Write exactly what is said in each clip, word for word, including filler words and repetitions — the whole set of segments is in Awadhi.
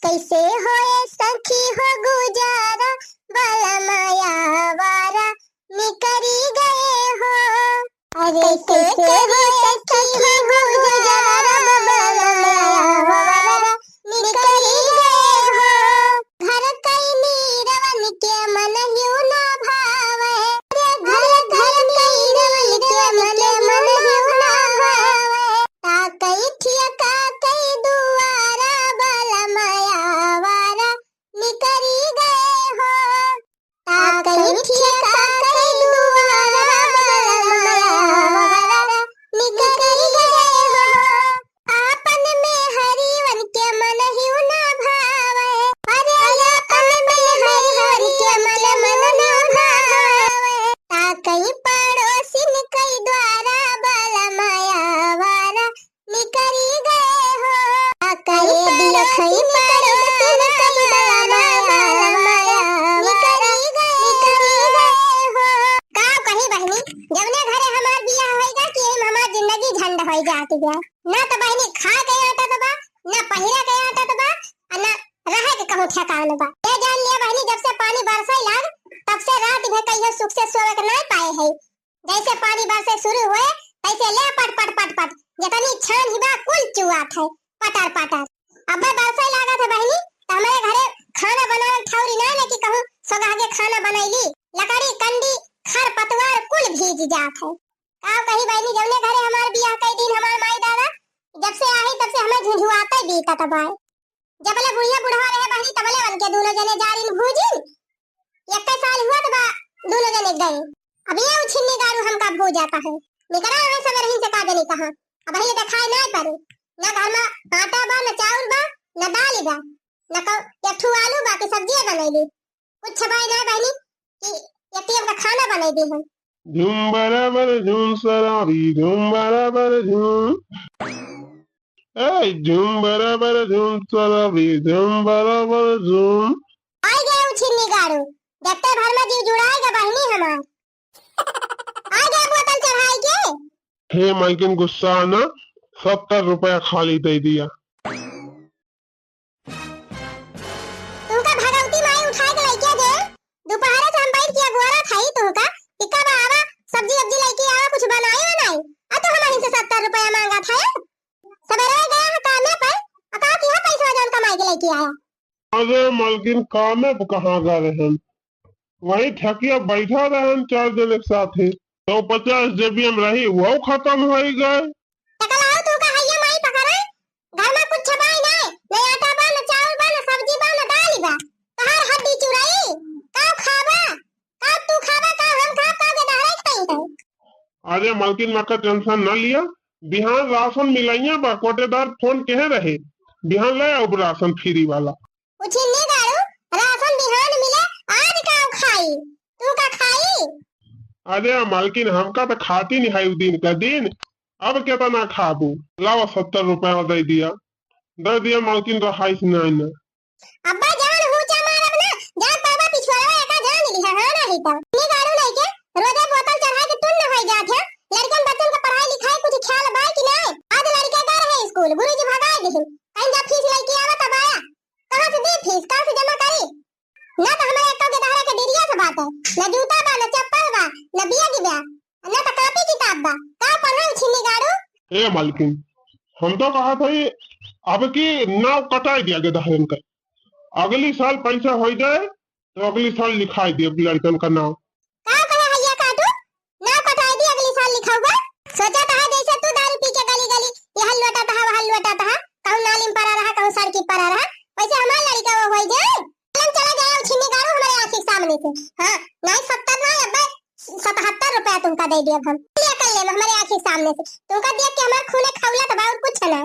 कैसे होए सखी हो गुजारा, बलमा आवारा निकरी गए हो। अरे कैसे होए सखी हो गुजारा, बलमा आवारा निकरी गए हो। घर कई नीरवन के मन यू ना भावे, अरे घर कई नीरवन के मन यू ना भावे। ताकई ठिया काकई दुआरा, बलमा आवारा निकरी गए हो। ताकई ठिया काकई दुआरा, बलमा आवारा निकरी गए हो। आपन मेहरियन के मन यू ना भावे, अरे आपन मेहरियन के मन यू ना भावे। ताकई पड़ोसिन कई द्वारा, बलमा आवारा निकरी गए हो। ताकई पड़ोसिन कई द्वारा, बलमा आवारा निकरी गए हो। का कही बहिनी, जवने घरे हमार बियाह होइगा कि एम हमार जिंदगी झंड होई जात बा। ना त बहिनी खाए के आटत बा, ना पहिरे के आटत बा, आ ना रहे के कहूँ ठेकान बा। ए जान लिया बहिनी, जब से पानी बरसे लाग, तब से रात भर कहियो सुख से सोवे के नाय पाए है। जैसे पानी बरसे शुरू होए, तैसे ले पट पट पट पट, जितनी छान ही बा कुल चुआत है, पटर पटर। अबे बरसे लागत है बहिनी, त हमरे घरे खाना बनावे ठौरी ना है कि कहूँ सोगह के खाना बनैली, लकड़ी कंडी खर पतवार कुल भीज जात है। का कही बहिनी, जौने घरे हमार बियाह कई दिन हमार माई दादा, जब से आहे तब से हमें झुझुआते बीतत बाय। जबले बुढ़िया बुढ़वा रहे बहिनी, तबले उनके दूनो जने जारिन भूजिन। एक्के साल हुआ त बा दूनो जने गए। अब ये उछिन्नी गारू हमका भूजात है। निकरा हमें सब रहीन से का जनी कहाँ। अब ये देखाए ना पड़े। ना घर में आटा बा, ना चाउर बा, ना दाल बा, ना को एक ठू आलू बा कि सब्जिया बनैली। कुछ भाई ना बहिनी कि एक टीम का खाना बनाई दी हम। झूम बराबर झूम सराबी, झूम बराबर झूम। ए, झूम बराबर झूम सराबी, झूम बराबर झूम। आई गए उछिन्नी गाड़ू, देखते भर में जीव जुड़ाए गा बहिनी हमार। आई गए बोतल चढ़ाई के। हे मालकिन, गुस्सा ना, सत्तर रुपया खाली दे दिया। तुमका भगवती माई उठाए के लइके जे, दोपहरे से हम बैठ के अगोरत हई तुमका, कि कब आवा, सब्जी वब्जी लइके आवा, कुछ बनाई वनाई। आ तू हमहिन से सत्तर रुपया मांगत है। सबेरे गया है कामे पर, आ का किया पैसा जौन कमाई के लइके आया? अरे मलकिन, कामे पे कहाँ गए रहन? वही ठकिया बैठा रहन चार जने के साथे। सौ पचास जेबिया में रही, वो खत्म होई गए। टकलाओ तू का हैया माई पकड़े? घर में कुछ छपाई नहीं, न आटा बा, न चाउर बा, न सब्जी बा, न दाल बा। तहार हड्डी चुराई, का खाबा? का तू खाबा, का हम खाब, का के दहराई खाई है? अरे मलकिन, मक्का टेंशन न लिया, बिहान राशन मिलैया बा, कोटेदार फोन केहे रहे, बिहान ले आउब राशन फ्री वाला। उछिन्नी गाड़ू, राशन बिहान मिले, आज का खाई? तू का खाई? अरे मालकिन, हमका तो खाती नहीं है दिन का दिन, अब कितना खाबू? लावा, सत्तर रुपया दे दिया, दे दिया मालकिन, रहाइस नहीं ना। अब्बा जान हूचा मारब ना, जान पावा पिछुआवा एका जान लिहा, हाँ नहीं तो। उछिन्नी गाड़ू नहीं के, रोजे बोतल चढ़ाई के टुन्न होई जात है, लड़कन बच्चन का पढ़ाई लिखाई कुछ ख्याल बा कि नहीं? आज लड़के गए रहे स्कूल, गुरुजी भगाए दिहिन, कहीं जा फीस लेके आवा तब आया। कहाँ से दी फीस, कहाँ से जमा करी? ना तो हमारे एक्का के दहरा के डिरिया से बात है, ना जूता बा, ना चप्पल बा, ना बैग बा, ना तो कापी किताब बा, का पढ़ा उछिन्नी गाड़ू? ए मालकिन, हम तो कहा था ये अब की नाव कटाई दिया के दहरन का, अगली साल पैसा हो जाए तो अगली साल लिखाई दिया लड़कन का नाव। का कहे हैया काटू? नाव कटाई दी, अगली साल लिखौबा। सोचा तो है जैसे तू दारू पी के गली गली यहल लोटा तहा, वहल लोटा तहा, कहूँ नाली में पड़ा रहा, कहूँ सड़की पड़ा रहा, वैसे हमार लड़का वो होई जाए। चलन चला जाए उछिन्नी गाड़ू हमारे आँखी के सामने से। हाँ, नहीं सत्तर ना, अब्बे सतहत्तर रुपया तुमका दे दिया हम। लिया कर ले हमारे आँखी के सामने से। तुमका देख के हमार खूने खौलत बा और कुछ ना।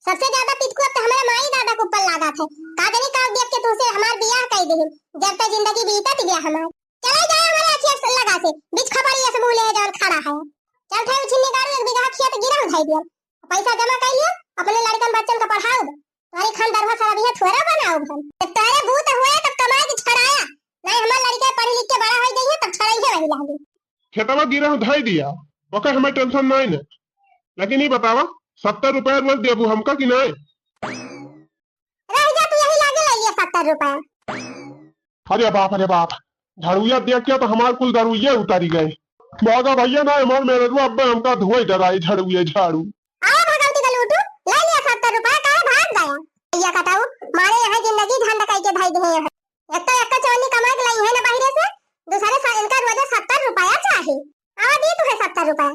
सबसे ज्यादा पितकू अब तो हमारे माई दादा के ऊपर लागत है। का जानी का देख के तुमसे हमार बियाह कर दिहिन। जब तक जिंदगी बीतत गया हमार। चला जाए हमारे अखिया से लगा से, बीच खपड़िया से मुँह ले जौन खड़ा है। चल थे उछिन्नी गाड़ू एक बीघा खेत गिरहु धई दिया। पैसा जमा कर लियो, अपने लड़कन बच्चन का पढ़ाओ। तुम्हारी खान दरवा सराबिया थोड़ा बनाओ हम। जब तोहरे बूत हुए तब कमाए के छड़ाया। नहीं हमार लड़के पढ़ी लिख के बड़ा हो गई है तब छड़ाई है वही लागे। खेतवा गिरहु धई दिया, ओकर हमें टेंशन नहीं ने। लेकिन ये बतावा, सत्तर रुपया रोज देबू हमका कि नहीं? रह जा तू यही लागे रुपया। अरे बाप रे बाप, झाड़ुइया देख के तो हमार कुल दरुइया उतारी गए। भागा भैया ना, हमार मेहररुआ अब्बे हमका धोए डराई झाड़ुइया झाड़ू। अरे भगवती का लूटू, ले लिया सत्तर रुपया, काहे भाग गया? भैया कटाऊ, मारे यहाँ जिंदगी झंड कई के धई दे हैं। एक तो एक चवन्नी कमाई के लाई है ना बाहरे से, दूसरे सा इनका रोजे सत्तर रुपया चाहे। आवा दी तू है सत्तर रुपया।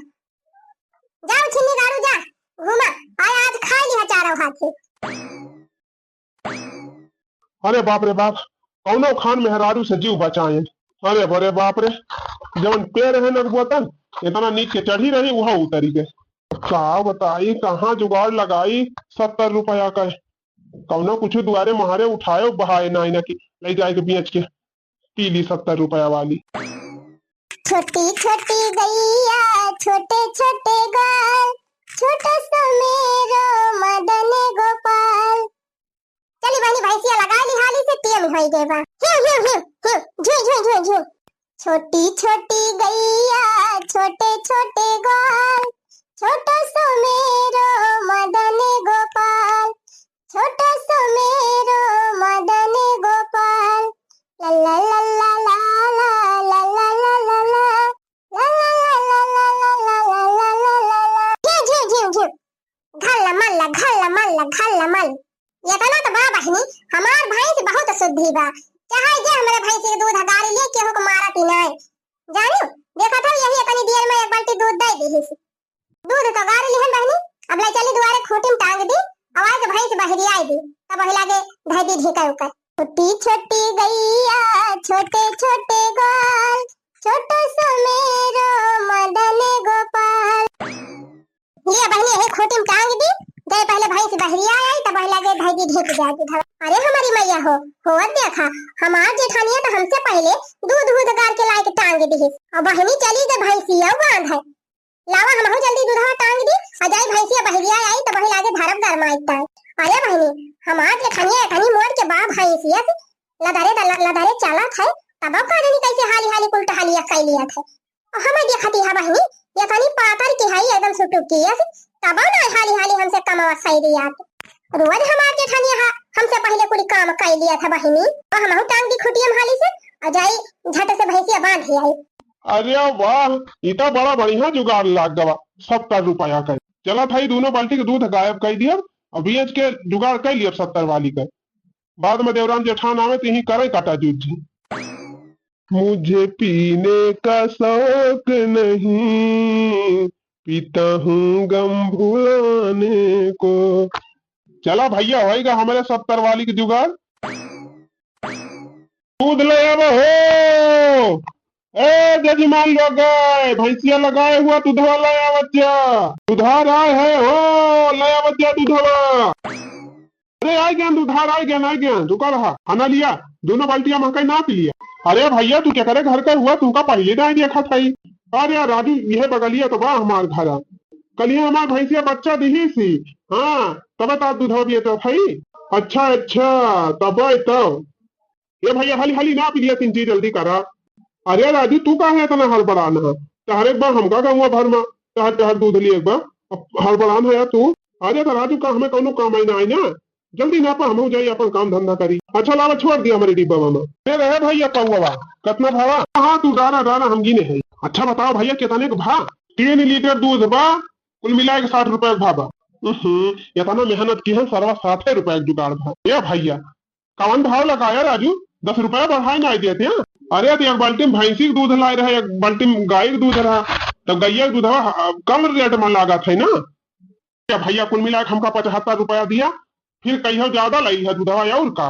जाओ छिन्नी गाड़ू जा, घूमा, आय आज खाई लिहा चारों हाथे। अरे बाप रे बाप, कौनो खान मेहरारू से जीव बचाए। अरे बरे बाप रे, जवन पेड़ है नगबोतन, इतना नीचे चढ़ी रही, वह उतरी गए। का बताई, कहाँ जुगाड़ लगाई सत्तर रुपया का? कौनो कुछ दुआरे महारे उठायो, बहाए ना, ना कि ले जाए के बेच के पी ली सत्तर रुपया वाली। छोटी छोटी गैया, छोटे छोटे गाल, छोटा सुमेरो मदन गोपाल। चली बहनी, भैंसिया लगा ली हाली से, टेम होई गए बा। हिउ, हिउ, हिउ, हिउ, झुई, झुई, झुई, झुई। छोटी छोटी गैया, छोटे छोटे गाल, छोटा सुमेरो मदन गोपाल, छोटा सुमेरो मदन गोपाल। ला ला ला ला ला। झिउ, झिउ, झिउ, झिउ। घल्ला मल्ला, घल्ला मल्ला, घल्ला मल्ला। इतना तो बा बहिनी, हमार भैंस बहुत शुद्धि बा। चाहे जे हमरे भैंस के दूध गारी ले, केहू को मारत ही नाय। जानियो, देखत हो यही इतनी देर में एक बाल्टी दूध दे दिहिस। दूध तो गारी लिहन बहिनी, अब ले चली दुआरे खूंटी में टांग दी, अब आए के भैंस बहरियाए दी, तब वही लागे धई दी ढीका उकर। छोटी छोटी गैया, छोटे छोटे ग्वाल, छोटा सुमेरो मदन गोपाल। लिया बहिनी, यही खूंटी में टांग दी, जाए पहले भैंस बहरिया आई, तब वही लागे धई दी ढीक जाए दूध। अरे हमारी मैया हो, हो देखा, हमार जेठानिया तो हमसे पहले दूध दूध गार के लाए के टांग दी। अब बहिनी चली दे भैंसिया बांध है। लावा हमहू जल्दी दूधवा टांग दी, आ जाई भैंसिया बहरिया आई, तब वही लागे धरब गरमाई ताई। अरे बहिनी, हमार जेठनिया एठनी मोड़ के बा भैंसिया से लदरे द-, लदरे चलत है, तब का जानी कैसे हाली हाली कुल टहलिया कई लिया थे। और हमें देखती है बहिनी, एठनी पातर की है एकदम सुटुकी है, तब ना हाली हाली हमसे कमवा सही दिया थे। रोज हमार जेठनिया हा, हमसे पहले कुल काम कई लिया था बहिनी, और हमहू टांग दी खुटिया में हाली से, और जाई झट से भैंसिया बांध आई। अरे वाह, ई तो बड़ा बढ़िया जुगाड़ लाग गवा, सत्तर रुपया का। चला भाई, दोनों बाल्टी के दूध गायब कर दिया, और बेच के जुगाड़ कर लिया सत्तर वाली का। बाद में देवरान जेठान आवे तो यही करे काटा जूझ जी। मुझे पीने का शौक नहीं, पीता हूँ गम भुलाने को। चला भैया, होएगा हमारे सत्तर वाली के जुगाड़। दूध ले आवा हो। ए जजमान लोग, भैंसिया लगाए हुआ दूधवा ले आवा जा। दुधार आए है हो, ले आवा जा दूधवा। अरे आए गया दुधार, आए गया, आए गया, रुका रहा। खाना लिया, दोनों बाल्टिया महकाई नाप लिया। अरे भैया, तू क्या करे घर का हुआ, तुमका पहले ना देखा था। अरे यार राजू, यह बगलिया तो बा हमार घर। कल ये हमार भैंसिया बच्चा दिही सी। हाँ, तब तो दूधवा भी तो भाई। अच्छा अच्छा, तब तो। ए भैया, हाली हाली नाप लिया, तीन चीज जल्दी करा। अरे राजू, तू काहे इतना हड़बड़ान है? तहरे एक बार हमका गंवा भर में तहर तहर दूध लिए एक बार। अब हड़बड़ान है यार तू। अरे तो राजू, का हमें कौनो काम आई ना आई ना, जल्दी नापा, हम जाई अपन काम धंधा करी। अच्छा लावा, छोड़ दिया हमारे डिब्बा में। ए रहे भैया कौवा, कितना भावा? हाँ, तू डाला डाला, हम गिने है। अच्छा बताओ भैया, कितने के भा? तीन लीटर दूध बा, कुल मिला के साठ रुपया के भा बा। हम्म, इतना मेहनत की है सरवा, साठे रुपया के जुगाड़ भा। ए भैया, कवन भाव लगाया राजू? दस रुपया बढ़ाए ना देते हैं। अरे तो एक बाल्टी में भैंसी के दूध लाए रहे, एक बाल्टी में गाय के दूध रहा, तो गैया के दूधवा ह-, कम रेट में लागत है ना। क्या भैया, कुल मिला के हमका पचहत्तर रुपया दिया, फिर कहियो ज्यादा लाई है दूधवा और का।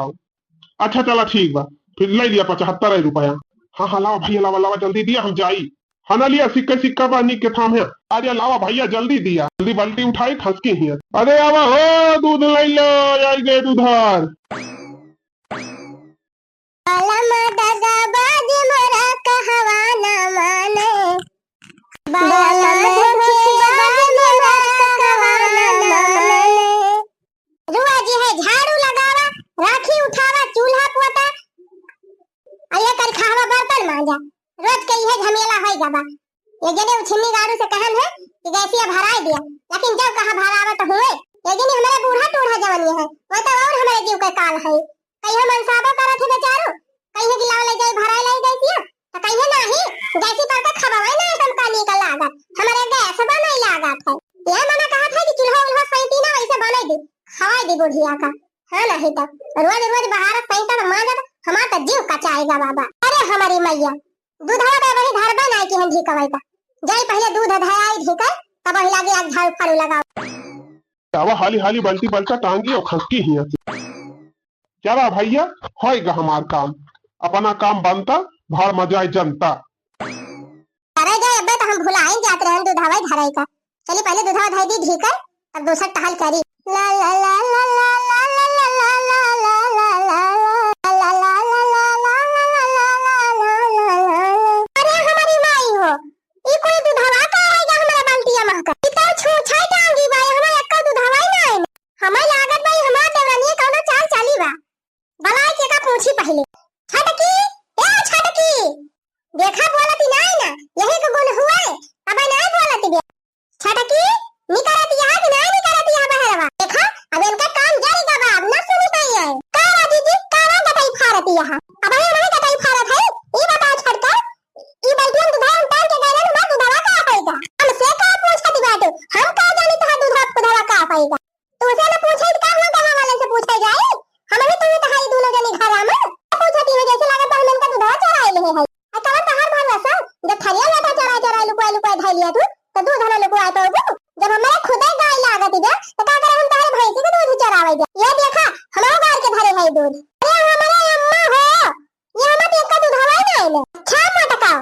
अच्छा चला ठीक बा, फिर ले लिया पचहत्तर रुपया। हाँ हाँ, लावा भैया, लावा लावा, जल्दी दिया, हम जाई। हना लिया, सिक्का सिक्का बा, निक के थाम है। अरे लावा भैया, जल्दी दिया, जल्दी बाल्टी उठाई, खसकी हिया। अरे आवा हो, दूध लई लो, आई गए दूधार। बालम दगाबाज मोरा कहवा ना माने, बालम धोखेबाज मोरा कहवा ना माने। रुआ जी है झाड़ू लगावा, राखी उठावा, चूल्हा पोता, आ ये कर खावा बर्तन मांजा। रोज के इहे झमेला होई गवा। ये जने उछिन्नी गाड़ू से कहन है कि गैसिया भराई दिया, लेकिन जब कहा भरावत हुए, ये जने हमारे बूढ़ा टूढ़ा जवनिया है, वो तो और हमारे जीव के काल है। कहियो मनसाबो करत है बेचारू, कहियो कि लाओ ले जाई भराई लाई गैसिया, तो कहियो नाही, गैसी पर के खबवे नाही हमका नीक लागत, हमरे गैस बा नाही लागत है। ये मना कहत है कि चूल्हा उल्हा सैंती ना, वैसे बनाई दी, खवाई दी बुढ़िया का। हाँ, नाही तो रोज रोज बाहर सैंता तो माजत, हमार तो जीव कचाएगा बाबा। अरे हमारी मैया, दूधवा तो वही धरबे नाही कि हम ढीकवाई का। जाई पहले दूध धराई ढीके, तब वही लागे आज झाड़ू फाड़ू लगाओ। आवा हाली हाली बल्टी बल्टा टांगी और खसकी हिया से। चला भैया, होइगा हमार काम, अपना काम बनता, भाड़ मजाए जनता। अरे जाए, अबे तो हम भुलाइन जात रहन दूधवा धराई का। चली पहले दूधवा धई दी ढीके, तब दूसर टहल करी। ला ला ला ला। अरे हमारी माई हो, ई कोई दूधवा का आएगा हमारा बाल्टिया महका? ई तो छू छाई टांगी बा, हमारा एक्का दूधवा ही ना आए। हमें लागत बा, ई हमार देवरानी कौनो चाल चाली बा। बलाए के का पूछी पहले। छटकी, ए छटकी, देखा बोलती नाई ना, यही के गुण हुए, अब नाई बोलती बे। छटकी, निकरती है कि नाई निकरती है बहरवा? देखा, अब इनका काम जरी गवा, अब ना सुनी पाई है। का बा दीदी, का बा गटई फारती है? अब ये नहीं गटई फारत है, ई बता छटका, ई बल्टियन दुधाई हम टांग के गए ना, दूधवा का पाएगा? हमसे का पूछती बाटू? हम का जानी तोहार दूधवा, दूधवा का पाएगा? तू उसे ना पूछे तो का हुआ, गाँव वाले से पूछे जाए? हम भी तुम्हें तहारी दोनों जने घर आमा। पूछती है जैसे लागत बा हम इनका दूधवा चोराए ले है। आ कवन तहार भरोसा? जब थरिया लोटा चोराए चोराए लुकवाए लुकवाए धइ लिया तू, तो दूध ना लुकवाए पाउबू? जब हमारे खुदे गाय लागत बा, तो का करे हम तहारे भैंसी के दूध चोरावे जा? ये देखा, हमारे गाय के धरे है दूध। अरे हमारे अम्मा हो, ये मत एक्का दूधवा ही ना आइले। अच्छा मोटका,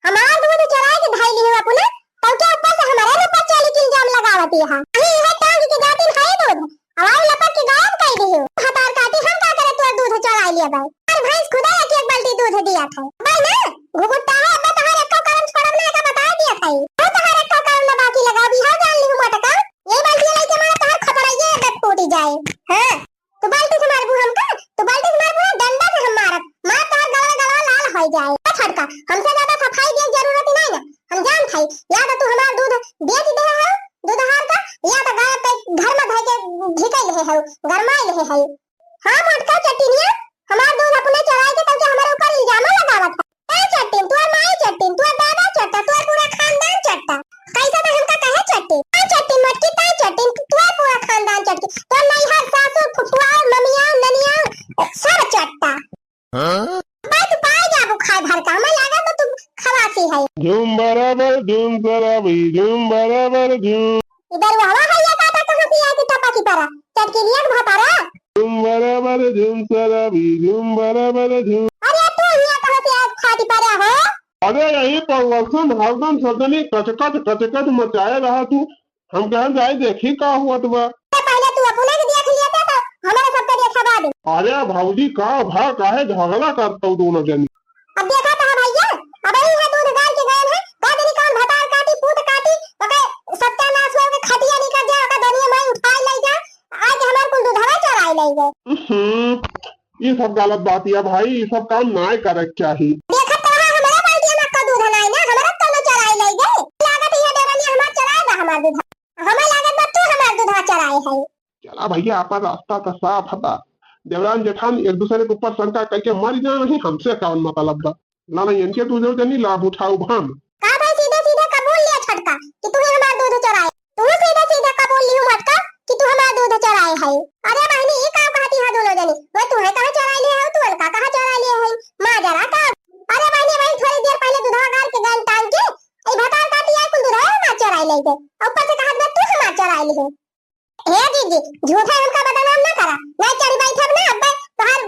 हमार दूध चोराए के धइ लिहू अपने, तब के ऊपर से हमारे ऊपर चोरी के इल्जाम लगावती है। अही इहे टांग के जातिन है दूध, अब लपक के गायब कर दिहू। भतार काटी हम का करे तोर दूध चोराए लिया बाई। और भैंस खुदा एक एक बाल्टी दूध दिया था। बाई ना, घुघुट्टा है, अब तोहार एक्का करम छोड़ब ना, का बता दिया था। वो तोहार एक्का करम ना बाकी लगा, अभी हाँ जान लिहू मोटका। ये बाल्टी लेके मारा तोहार खपरा ये बट टूटी जाए। हाँ। तू बाल्टी से मारबू हमका? तू बाल्टी से मारबू ना, डंडा से हम मारब। मार तोहार गलवा गलवा लाल होइ जाए। ए छटका, हमसे ज्यादा सफाई के जरूरत ही नहीं ना। हम जानत हई, या तो तू हमार दूध बेच दे हो, दूध हार का, या तो गाय के घर में धइ के ढिकई ले हो, गरमाई ले हो। हाँ मोटका चटिनिया, हमार दूध अपने चोराई के तब के हमारे ऊपर इल्जाम लगावत है। ए चट्टिन, तोर माई चट्टिन, तोर दादा चट्टा, तोर पूरा खानदान चट्टा। कैसे तो हमका कहे चट्टिन? ताई चट्टिन मोटकी, ताई चट्टिन, तोर पूरा खानदान चट्टिन। तोर नैहर, सासू, फुफुआ, ममिया, ननिया, सब चट्टा। हाँ? भाई तू पाए जाबू खाए भर का, हमें लागत तो तू खवासी है। झूम बराबर झूम सराबी, झूम बराबर झूम। इधर वो हवा है या काटा कहाँ से आके टपा की तरह? चटकिलिया के भतारा। झूम बराबर झूम सराबी, झूम बराबर झूम। अरे तू हिया कहाँ से आज फाटी पड़ा हो? अरे यही पर लहसुन हरदम सजनी कचकच कचकच मचाए रहा तू। हम कहन जाए देखी का हुआ तू बा। तो पहले तू अपने के देख लिया था, तो हमारे सबके देखा बाद। अरे भौजी का भा काहे झगड़ा करता हूँ दोनों जनी? अब देखा तो है भैया, अब यही है दूध गाय के गए हैं, का जनी कौन भतार काटी, पूत काटी, ओके सत्यानाश हो के खटिया निकल जाए, ओके दुनिया माई उठाए ले जा, आज हमार कुल दूधवा चोराए ले गए। हम्म, ये सब गलत बात है भाई, ये सब काम ना करे के चाही। देखत तो है हमारा बाल्टिया में का दूध है ना, हमारा तो चोराए ले गए। लागत ये देवरानी हमार चोराए बा हमार दूध। हमें लागत बा तू हमार दूधवा चोराए है। चला भैया, आपन रास्ता तो साफ बा। देवरान जेठान एक दूसरे के ऊपर शंका करके मर जाए, नहीं हमसे कौन मतलब बा। ना, ना, इनके दूधो जनी लाभ उठाऊ हम। का भाई सीधे सीधे कबूल लिया छटका कि तू ही हमार दूध चोराए? तू सीधे सीधे कबूल लिहू मोटका कि तू हमार दूध चोराए है? अरे बहनी, ई का कहती है दोनों जनी? वो तू है कहाँ चोराए लिए हो, तू उनका कहाँ चोराए लिए है? माजरा का? अरे बहनी, वही थोड़ी देर पहले दूधवा गार के गन टांग के, ई भतार काटी आए कुल दूधवा हमार चोराए ले गए। और ऊपर से कहत बा तू हमार चोराए लिए हो। हे दीदी, झूठा हमका बदनाम ना करा। ना चढ़ी बैठब ना, अब्बे तोहार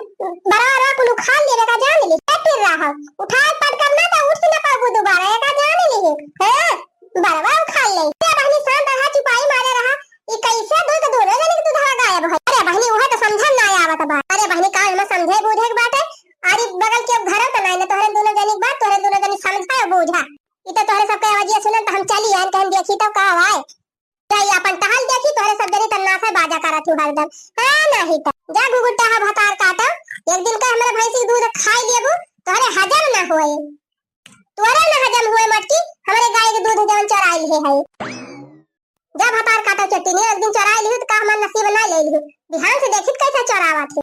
बड़ा बड़ा कुल उखाड़ लेबे का जान ली। ए टिर्रा हो, उठाए पटकब ना तो उठ ना पाबू दोबारा, एका जान ली। हाँ, बड़वा उखाड़ ले। ए बहनी शांत रहा, चुपाई मारे रहा। ई कैसे दो के दोनों जने के दूधवा गायब है? अरे बहनी, उहे तो समझन ना आवत बा। अरे बहनी, का एमे समझे बूझे के बाटे? अरे बगल के घर तो नहीं ना, तोहरे दोनों जने के बात, तोहरे दोनों जने समझा और बूझा। ई तो तोहरे सबके आवाजिया सुनन तो हम चली आन, कहन देखी तो का आवाज। जाई आपन टहल देखी, तोहरे सब जनी तन्नासा बाजा करत हूँ हरदम। हाँ, नाही त। जा घुघुट्टा हा भतार काटा, एक दिन का हमरे भैंसी के दूध खाई लेबू, तोहरे हजम ना होए। तोहरे ना हजम होए मटकी, हमरे गाय के दूध जवन चोराई लिहे है। जा भतार काटा चट्टिनिया, एक दिन चोराई लिहू त का हमार नसीब ना ले लिहू। बिहान से देखित कैसे चोरावत है।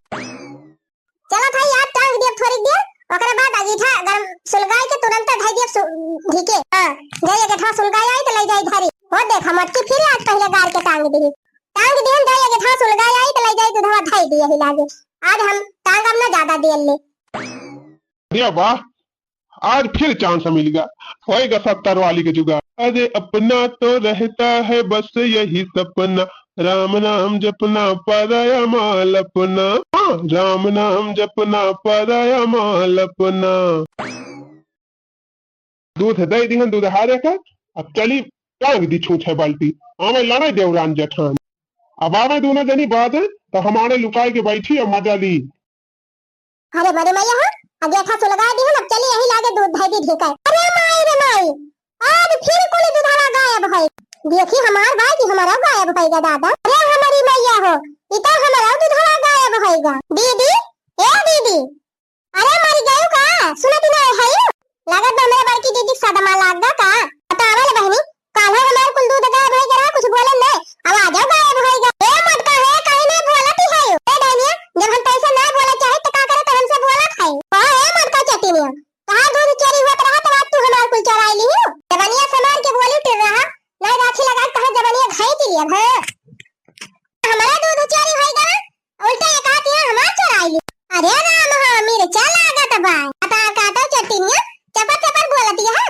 हम सुलगाई के तुरंत धई दियब सु-, धिके। हाँ, जाई एक गेठवा सुलगाई आई त लई जाई धरी। हो देखा मोटकी फिर आज पहिले गार के टांग दिही। टांग दिहन जाई एक गेठवा सुलगाई आई त लई जाई दुधवा धई दिही लागे। आज हम टांगब ना ज्यादा देर ले। अरे वाह, आज फिर chance मिल गया, होएगा सत्तर वाली के जुगाड़। अरे अपना तो रहता है बस यही सपना, राम नाम जपना पराया माल अपना, हाँ, राम नाम जपना पराया माल अपना। दूध दे दिहन दूध हारे के, अब चली टांग दी छूछे बाल्टी, आवे लड़े देवरान जेठान। अब आवे दोनों जनी बाजे, तो हमारे लुकाई के बैठी और मजा ली। अरे बड़े मैया हो, अब गेठा सुलगाई दिहन, अब चली यही लागे दूध धई दी ढीके। अरे माई रे माई, आज फिर कुल दुधवा गायब है। देखी हमार भाई कि हमारा गायब होइगा दादा। अरे हमारी मैया हो, ई तो हमारा दुधवा गायब होइगा। दीदी, ए दीदी, अरे मरी गयू का? सुनत ही ना है? लागत बा हमरा बड़की दीदी सदमा लाग गा का? बतावा ले बहनी, काल्हे हमार कुल दूध गायब होइगा रहा, कुछ बोलन नहीं। अब आ जाओ गायब होइगा। ए मोटका है, कहीं नहीं बोलत ही है। ए डैनिया, जब हम तैसे ना बोले चाहे तो का करे तो हमसे बोलत है। कहो ए मोटका चटिनिया, कहाँ दूध चोरी होत रहा तो आज तू हमार कुल चोराई ली हो? जबनिया संभार के बोली टिर्रहा, नहीं राखी लगा कहाँ जबनिया घाई के लिए, हाँ? हमारा दूध चोरी होइगा, उल्टा ये कहत है हमार चोराई ली। अरे राम हो, मिर्चा लागत बा। आधार कार्ड और चटनिया चपर चपर बोलत है।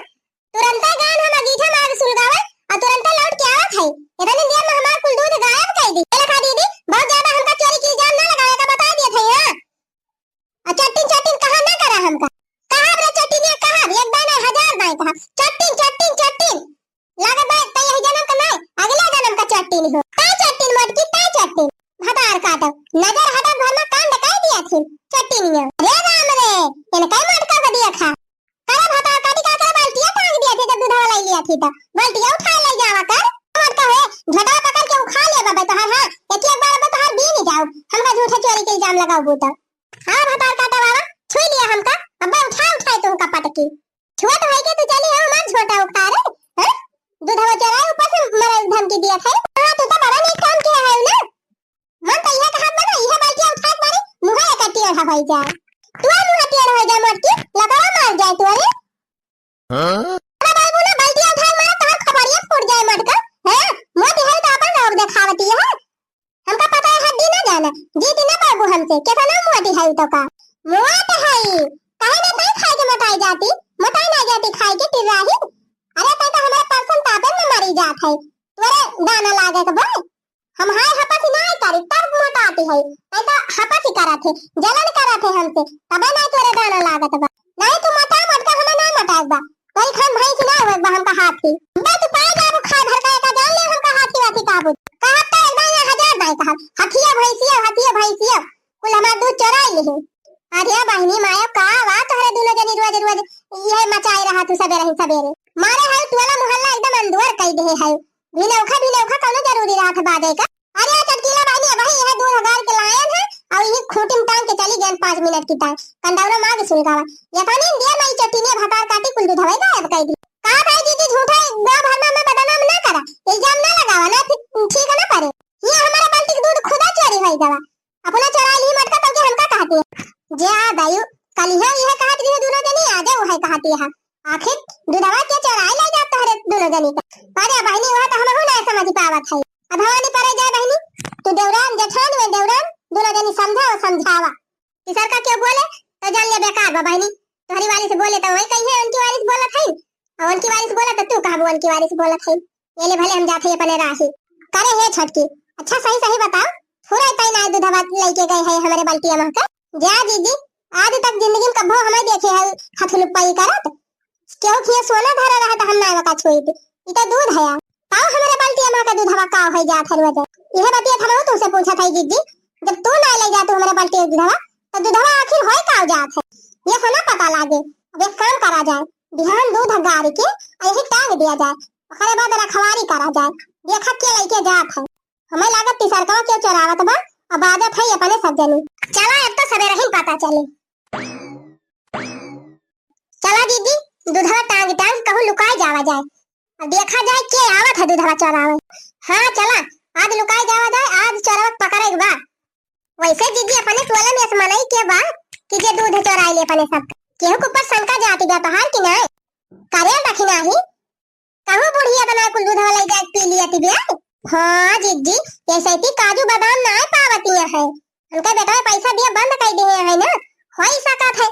तुरंते गान हम अगीठा मार सुलगावे और तुरंते लौट के आवत है। इतनी देर में हमार कुल दूध गायब कर दी। ये लखा दीदी, बहुत ज्यादा हमका चोरी की इल्जाम ना लगावे का बता दिए थे, हाँ? और चट्टिन चट्टिन कहा ना करा हमका। कहा रे चट्टिन, ये कहा एक दाना हजार दाए कहा। चट्टिन चट्टिन चट्टिन। लागत बा, त यही जन्म का नाय, अगला जन्म का चट्टिन हो। तै चट्टिन मोटकी, तै चट्टिन। भतार काटो, नजर हटा, घर में कांड कर दिया थी, चट्टिनिया। रे राम रे, इनका मोटका को दिया खा। अरे भतार काटी का करे, बाल्टिया टांग दिया थी, जब दूधवा लाई लिया थी तो। बाल्टिया उठा ले जावा कर। मोटका है, झोटा पकड़ के उखा ले बाबा तोहार, हाँ। एक एक बार अब तोहार बीन जाओ, हमका झूठे चोरी के इल्जाम लगाओ बूता। हाँ भतार काटा बाबा, छुई लिया हमका, अब्बा उठाए उठाए तुमका पटकी। छुअत होई के तू चली हो हमार झोटा उखाड़े, हैं? दूधवा चोराए ऊपर से मरे धमकी दिया था। हाँ, तू तो बड़ा नेक काम किया है ना। मन तो यह कहत बा ना, यह बाल्टिया उठात बारी, मुँह एक टेढ़ा होई जाए। तू मुँह टेढ़ा होई जाए मोटकी, लकड़ा मार जाए तू अरे। हाँ? अरे बाबू ना बाल्टिया उठाए मारा, तोहर खोपड़िया फूट जाए मोटका, हैं? मोटी है तो अपन लोग देखावती है। हमका पता है हड्डी ना जाना, जीत ना पाबू हमसे, केतना मोटी है तो का? मोट है, काहे ना तै खाए के मोटाई जाती, मोटाई ना जाती खाए के टिर्राही। अरे तै तो हमारे परसन तापे में मरी जात है, तोरे दाना लागे के बा। हम हाय हपसी ना करी, तब मोटाती है, तै तो हपसी करत है, जलन करत है हमसे, तबे ना तोरे दाना लागत बा। नहीं तू मोटा मोटका हमें ना मोटाए बा। कोई खान भैंस ना हुए बा हमका हाथी। बे तू पाए जाबू खाए भर का एका जान ले हमका हाथी वाथी काबू। कहत तो एक दाई हजार दाई कहत। हथिया भैंसिया, हथिया भैंसिया। कुल हमार दूध चोराई लिही। अरे बहिनी मायो का वा तोहरे दुनो जनी रोज रोज यह मचाए रहा तू सबेरे ही सबेरे। मारे है टोला मोहल्ला एकदम अंधुअर कई देहे है। भिनौखा भिनौखा कौनो जरूरी रहा था बाजे का। अरे चटकीला बहिनी, अबही यह दूध गार के लायन है और यही खूंटी में टांग के चली गयन पाँच मिनट की टांग। कंडौरा माँ के सुलगावा। ये पानी दिया माई चट्टी ने भतार काटी कुल दूधवा गायब कर दी। का भाई दीदी झूठा गाँव भर में हमें बदनाम ना करा, इल्जाम ना लगावा, ना फिर ठीक ना पड़े। ये हमारे बाल्टी के दूध खुदा चोरी होई गवा, अपना चोराई ली मटका तो के हमका कहती है। जे आ दायु, कल ही यह कहत रही दोनों जनी, आजे वह कहती है। आखिर दूधवा के चोराई ले जाता है दोनों जनी का। अरे बहिनी, वह तो हमहू ना समझ पावत है। अब भवानी परे जाए बहिनी, तू देवरान जेठान में देवरान, दोनों जनी समझाओ समझावा। तीसर का क्यों बोले तो जान ले बेकार बा बहिनी। तोहरी वाली से बोले तो वही कही है उनकी वाली से बोलत है, और उनकी वाली से बोला तो तू कहबू उनकी वाली से बोलत है। ये ले भले हम जाते हैं अपने राही। करे हे छोटकी, अच्छा सही सही बताओ, थोड़ा इतना ना दूधवा लेके गए है हमारे बाल्टिया में का? जा दीदी, आज तक जिंदगी में कभो हमें देखे है हथलुपाई करत। केहू खिया सोना धरा रहा तो हम ना ओका छुई थी। ई तो दूध है। ताऊ हमारे बाल्टिया में का दूधवा का हो जात है रोज? यह बतिया हम तुमसे पूछा था जीजी, जब तू ना ले जा तू हमारे बाल्टी दूधवा, तो दूधवा आखिर होए का जात है? ये से ना पता लागे। अब एक काम करा जाए, बिहान दूध गार के आ यही टांग दिया जाए, ओकरे बाद रखवारी करा जाए, देखा के लेके जात है। हमें लागत तीसरकवा के चोरावत बा, अब आदत है अपने सब जनी। चला अब तो सबेरे ही पता चले। चला दीदी, दूधवा टांग टांग कहूँ लुकाए जावा जाए, अब देखा जाए के आवत है दूधवा चोरावे। हाँ चला, आज लुकाए जावा जाए, आज चोरवा पकड़े के बा। वैसे जीजी अपने टोला में ऐसे मनई के बा कि जे दूध चोराई ले अपने सब। केहू के ऊपर शंका जाति बा तोहार कि नाय? करे दखिनाही, कहूँ बुढ़िया बना कुल दूधवा लइ जाए पी लिया तिबिया। हाँ जिज्जी, ऐसे ती काजू बादाम नाय पावतिया है। हमका बेटवा पैसा दिया बंद कर दिए है ना, होई सकत है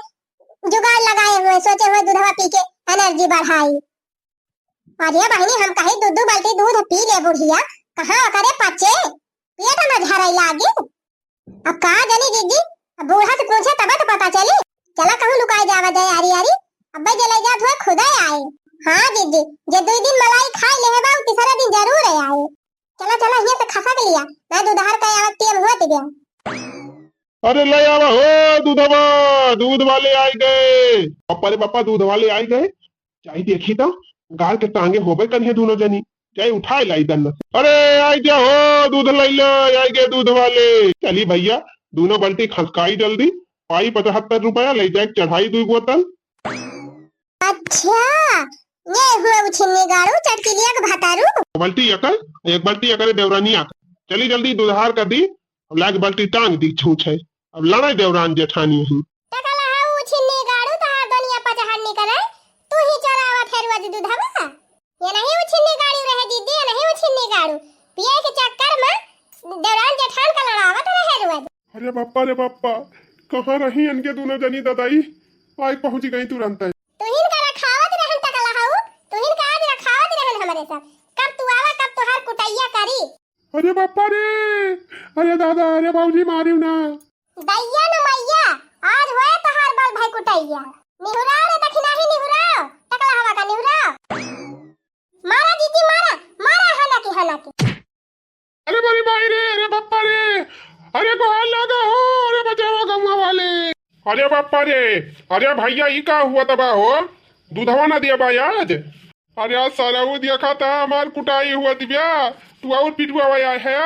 जुगाड़ लगाए हुए, सोचे हुए दूधवा पी के एनर्जी बढ़ाई। अरे बहिनी, हम कही दू दू बाल्टी दूध पी ले बुढ़िया, कहाँ ओकरे पचे, पेट न झरे लागे। अब का जानी जिज्जी, अब बूढ़ा से पूछे तबे तो पता चली। चला कहूँ लुकाए जावा जाए आरी आरी, अब्बे जे लइ जात हुए खुदे आए। हाँ जिज्जी, जे दुई दिन मलाई खाए लेहे बा, उ तीसरा दिन जरूर आए। चला चला, हियाँ से खसक लिया, ना दूधहर का आवत टेम हुआ तिबिया। अरे ले आवा हो दूधवा, दूध वाले आइ गए। पप्पा रे पप्पा, दूध वाले आइ गए। जाई देखी तो, गाय के टांगे होबे करिहे दूनो जनी। जाई उठाए लाई दन्न से। अरे आइ गया हो दूध लइले, आइ गए दूध वाले। चली भइया, दूनो बाल्टी खसकाई जल्दी, पाई पचहत्तर रुपया, लइ जाए चढ़ाई दुई बोतल। अच्छा, ये हुए उछिन्नी गाड़ू, चटकिलिया के भतारू। बाल्टी एकर, एक बाल्टी एकरे देवरानिया के। चली जल्दी दूधहार कर दी, अब लाग बाल्टी टांग दी छूछे। अब लड़ाई देवरान जेठानी ही। टकला हा उछिन्नी गाड़ू, तहार दुनिया पचहर निकले, तू ही चोरावत है रोज दूधवा। ये नहीं उछिन्नी गाड़ू रहे जिज्जी, ये नहीं उछिन्नी गाड़ू। पिए के चक्कर में देवरान जेठान का लड़ावत रहे रोज। अरे बाप्पा रे बाप्पा, कहाँ रही इनके दूनो जनी ददाई? आइ पहुँच गई तुरंत। तुहिन का रखावत रहन टकला हाउ, तुहिन का आज रखावत रहन हमरे सब। कब तू आवा, कब तोहार कुटैया करी। अरे बाप्पा रे, अरे दादा, अरे बाबूजी मारियो ना। दैया न मैया, आज होए तोहार बल भाई कुटैया। निहुराव रे दखिनाही निहुराव, टकला हवा का निहुराव। मारा जिज्जी मारा, मारा हना की हना की। अरे बड़ी माई रे, अरे बाप्पा रे, अरे गोहार लागा हो, अरे बचावा गौवा वाले। अरे बाप्पा रे, अरे भइया ई का हुआ तबा हो, दूधवा ना दिया बा आज। अरे आज साला वो देखा था हमार कुटाई हुआ तिबिया, तू और पिटुआ आया है।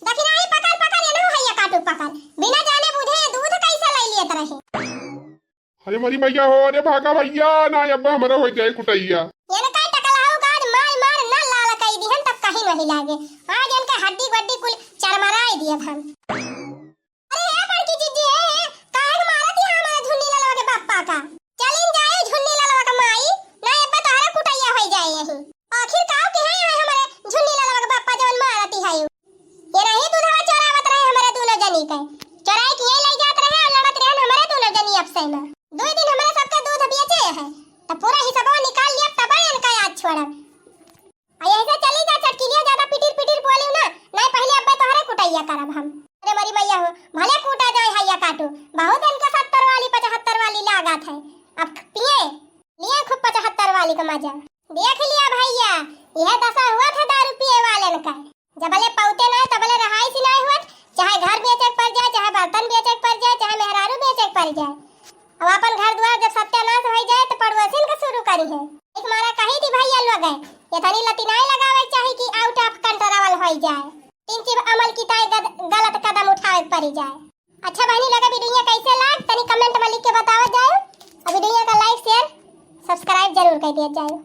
दखिनाही पकड़ पकड़ ये ना हैया काटू पकड़, बिना जाने बुझे दूध कैसे ले लिए रहे। अरे मरी मैया हो, अरे भागा भइया, ना अब्बा हमरा होइ जाए कुटैया। ये ना काई टकला हो गाज मार मार ना लाल कई दिहन तब कहीं नहीं लागे। आज इनका हड्डी गड्डी कुल चरमराई दिए हम। अरे हे बड़की जिज्जी, हे, हे, काहे के मारत है हमारे झुन्नी ललवा के बाप्पा का? चलिन जाए झुन्नी ललवा का माई, ना अब्बा तोहरा कुटैया होइ जाए यही। आखिर काव के है यहाँ हमारे झुन्नी ललवा के बाप्पा जवन मारत है? ये नहीं दूधवा चोरावत रहे हमारे दूनो जनी के। चोराई के ये ले जात रहे और लड़त रहन हमारे दूनो जनी आपसे में। दो दिन हमारे सबके दूध बेचे है, तो पूरा हिसाबवा निकाल लिया, तब इनका याद छोड़ब। आ यही से चली जा चटकिलिया, ज्यादा पिटिर पिटिर बोलियो ना, नहीं पहले अब्बे तोहरे कुटैया करब हम। अरे मरी मैया हो, भले कूटा जाए हैया काटू, बहुत इनका सत्तर वाली पचहत्तर वाली लागत है। अब पिए, लिए खूब पचहत्तर वाली का मजा। देख लिया भइया, यह दशा हुआ था दारू पिए वाले का। जबले पौते ना तबले रहाई सी नहीं हुआ, चाहे घर बेचे के पड़ जाए, चाहे बर्तन बेचे के पड़ जाए, चाहे मेहरारू बेचे के पड़ जाए। अब अपन घर द्वार जब सत्यानाश होइ जाए तो पड़ोसिन का शुरू करी है। एक मारा कही थी भइया लोग है, ये थनी लतिनाई लगावे चाही कि out of control होइ जाए। तीन चीज अमल की ताई गद-, गलत कदम उठावे के पड़ी जाए। अच्छा बहनी लगा वीडियो कैसे लाग तनी comment में लिख के बतावा जाए। और वीडियो का like share subscribe जरूर कर दिया जाए।